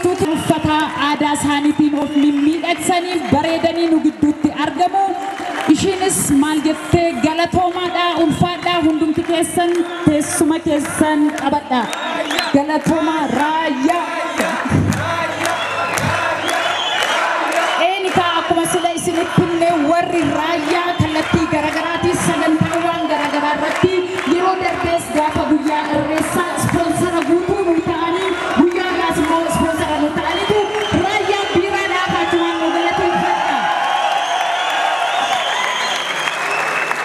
dabarstuuti uffata aadaa isaaniitiin of mimmiidhagsanii bareedanii nu gidduutti argamu. Ishiinis maal jettee galatoomaadha, ulfaadha, hundumti keessan teessuma keessan qabadha. Galatoomaa raayyaa. Eenika akkuma sila isinitti himne warri raayyaa kallattii garaagaraatiin sagantaawwan garaagaraa irratti yeroo darbees gaafa guyyaa irreessaa ispoonsara guutuu nu ta'anii guyyaa irraas immoo ispoonsara nu ta'aniitu raayyaa biiraadhaaf achumaan nu galateeffadha.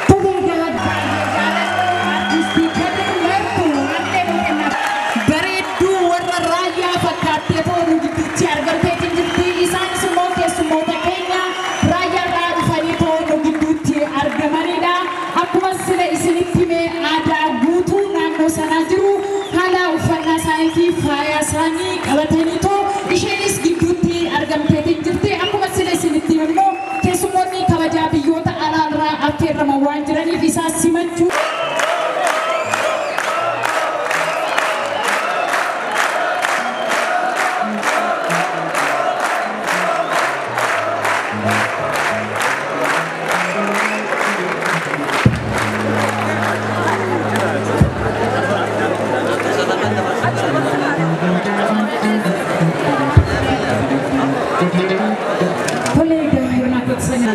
Tole egaa baay'ee jaaladhu artistii Kadir Martuu hamilee nu kenna. Bareedduu warra raayyaa fakkaattee too nu gidduutti argamteetiin jirti. Isaanis immoo keessummoota keenya raayyaa irraa dhufanii too nu gidduutti argamanidha. Akkuma sila isinitti hime aadaa guutuu naannoo sanaa jiru haala uffannaa isaanii fi faaya isaanii qabatanii too isheenis gidduutti argamteetiin jirti. Akkuma sila isinitti hime immoo keessummoonni kabajaa biyyoota alaa irraa affeerraman waan jiraniif isaan simachuu. Tole egaa hirmaattota sana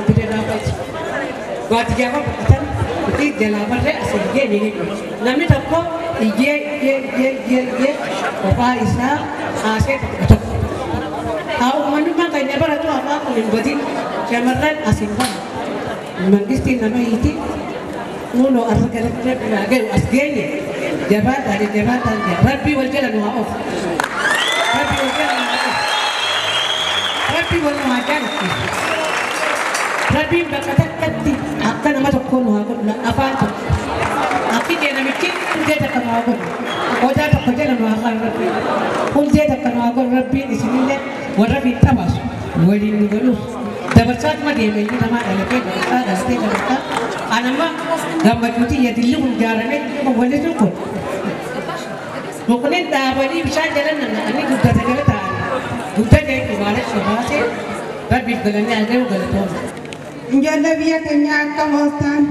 Baadiyyaa baqatan itti jalaa barree as iyyee ni hidhu. Namni tokko iyyee iyyee iyyee iyyee iyyee kophaa isaa haasee tokko tokko. Haa uummanummaan keenya baratu afaan kun hin badin shamarran as hin bahu. Mangistiin nama hiiti nuunoo arra galatti biraa galu as geenye jabaadhaan jabaadhaan rabbii wal jala nu haa oofu. Rabbii wal jala nu haa oofu. Rabbii wal nu haa jaallattu. Rabbiin bakka takkatti akka nama tokkoo nu haa godhu afaan tokko. Akki jee namichi hundee takka nu haa godhu. Odaa tokko jala nu haa kaa'u rabbiin. Hundee takka nu haa godhu rabbiin isinillee warra fiixaa baasu waliin nu godhus. Dabarsaatuma deema inni namaa dhalatee dabarsaa dhalatee dabarsaa. Anamma gammachuuti yadilli kun ijaaramee walli sun kun. Mukkeen dhaabanii bishaan jala nannaqanii guddata jala taa'anii. Guddata jechuun maalas baasee rabbiif galannee haa galu galatooma. Ijoollee biyya keenyaa akkam ooltan?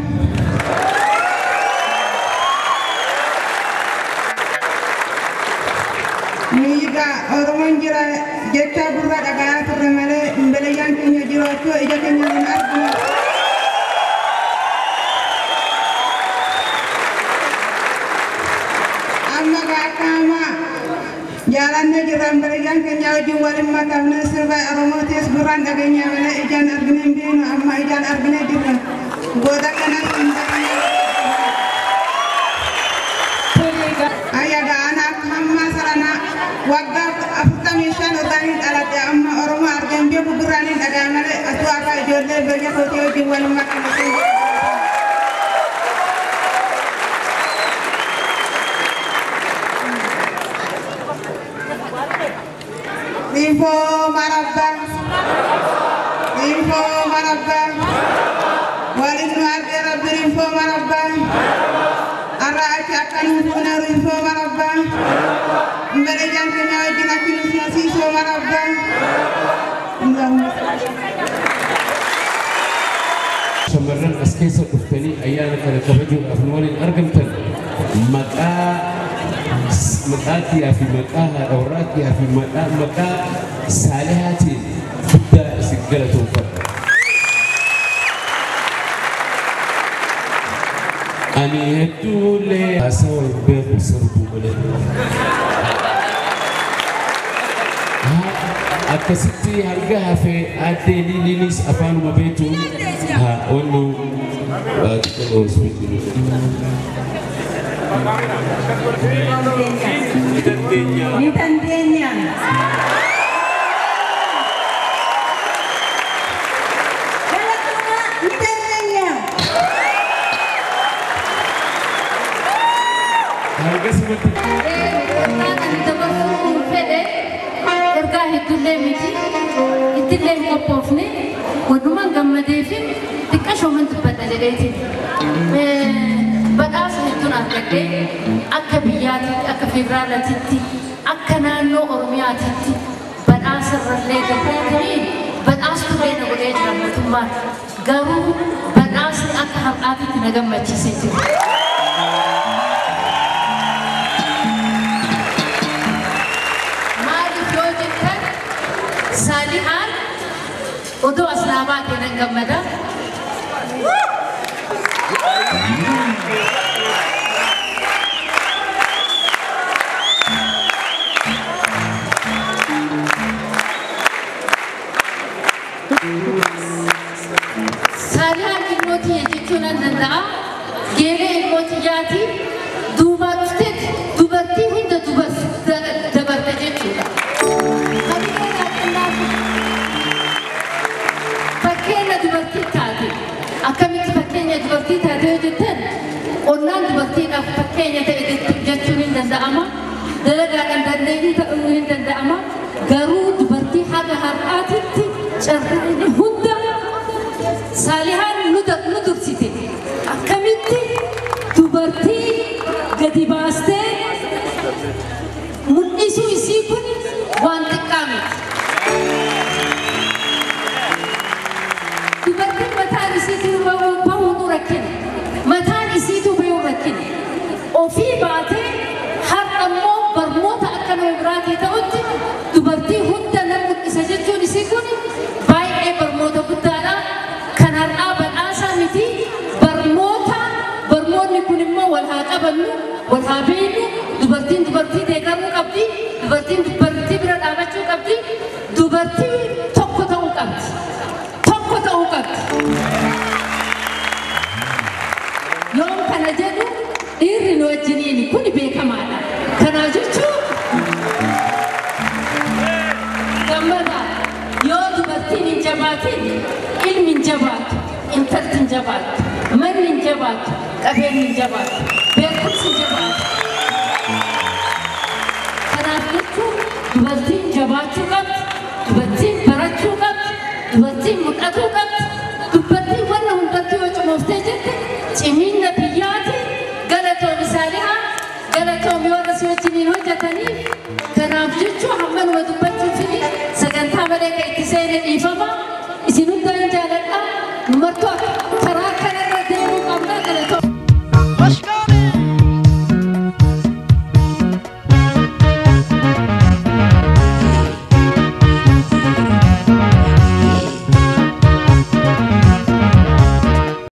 Nuyi egaa Oromoon jira jecha gurra dhagayaa turre malee beleyyaan keenya jiraachuu ija keenya hin arginu. Amma egaa akka hamaa jaalannee jirra beleyyaan keenya wajjin waliin makamne sirba Oromootis gurraan dhageenya malee ijaan argine hin beeknu amma ijaan argine jirra. Booda kanas hin dhageenya. Tole egaa Ayyaga ana akka hammaa sarana waggaa 45 otoo dhaladhe amma Oromoo argeen beeku gurraan hin dhaga'a malee atuu akka ijoollee biyya kootii wajjin waliin makamne. Rinfoo marabba. Rinfoo marabba. Waliin nu argee rabbi rinfoo marabba. Arra achi akka nu fuune rinfoo marabba. Mbeleyyaan keenya wajjin akki nu simasiisoo marabba. Shamarran as keessa dhuftanii ayyaana kana kabajuudhaaf nu waliin argamtan maqaa maqaa kiyyaa fi maqaa haadha warraa kiyyaa fi maqaa maqaa saalihaatiin guddaa isin galatoomfadha. Ani hedduullee haasawa hin beeku sirbuu malee. Akkasitti hanga hafee aaddee Liiliinis afaanuma beektuun haa onnu Ni dandeenya. Galatoomaa ni dandeenya. Hangasumatti Ergaan ani dabarsuu fedhe ergaa hedduullee miti ittillee hin qophoofne walumaan gammadee fi xiqqa shooman dubbadha jedheeti. Badhaasa hedduun argadhee akka biyyaatitti akka federaalaatitti akka naannoo Oromiyaatitti Badhaasa irrallee dabreetanii badhaastuu na godhee jira mootummaan. Garuu badhaasni akka har'aatitti na gammachiisee jira. Maaliif yoo jettan Saalihaan odoo as naa baatee nan gammada. Saalihaan ilmoo tiyya jechuu nan danda'a. Geeree ilmoo tiyyaati. Duubaa dhufteet dubartii hunda dabarte jechuudha. Fakkeenya dubartii taate. Akkamitti fakkeenya dubartii taate yoo jettan qonnaan dubartiidhaaf fakkeenya ta'e jechuun hin danda'ama. Dalagaadhaan dandeenyuu ta'uu hin danda'ama. Garuu dubartii haga har'aatitti carraan hunda Saalihaan nu dursite. Akkamitti dubartii gadi baastee mul'isuu isii kun waan xiqqaa miti. Dubartiin mataan isiituu bahuun rakkina. Mataan isiituu bahuun rakkina. Ofii baatee har'a immoo barnoota akka nama biraatii ta'utti dubartii hunda nan mul'isa jechuun isii kun baay'ee barnoota guddaadha. Kan har'aa badhaasaa miti barnoota barnoonni kun immoo wal haa qabannu wal haa beeknu dubartiin dubartii deeggaruu qabdi dubartiin dubartii bira dhaabachuu qabdi dubartii tokko ta'uu qabdi tokko ta'uu qabdi. Yoon kana jedhu dhiirri nu wajjiniin kun beekamaadha. Kanaa jechuun gammada yoo dubartiin hin jabaatin ilmi hin jabaatu, intalti hin jabaatu, manni hin jabaatu, qabeenyi hin jabaatu, beekumsi hin jabaatu. Kanaaf jechuun dubartiin jabaachuu qabdi, dubartiin barachuu qabdi, dubartiin mul'atuu qabdi, dubartiin wanna hundatti yoo cimooftee jette cimina biyyaati galatoomi Saalihaa galatoomi warra si wajjiniin hojjetaniif kanaaf jechuun hammanuma dubbachuuf sagantaa malee kan itti seene dhiifama isin hundaan jaaladha martuu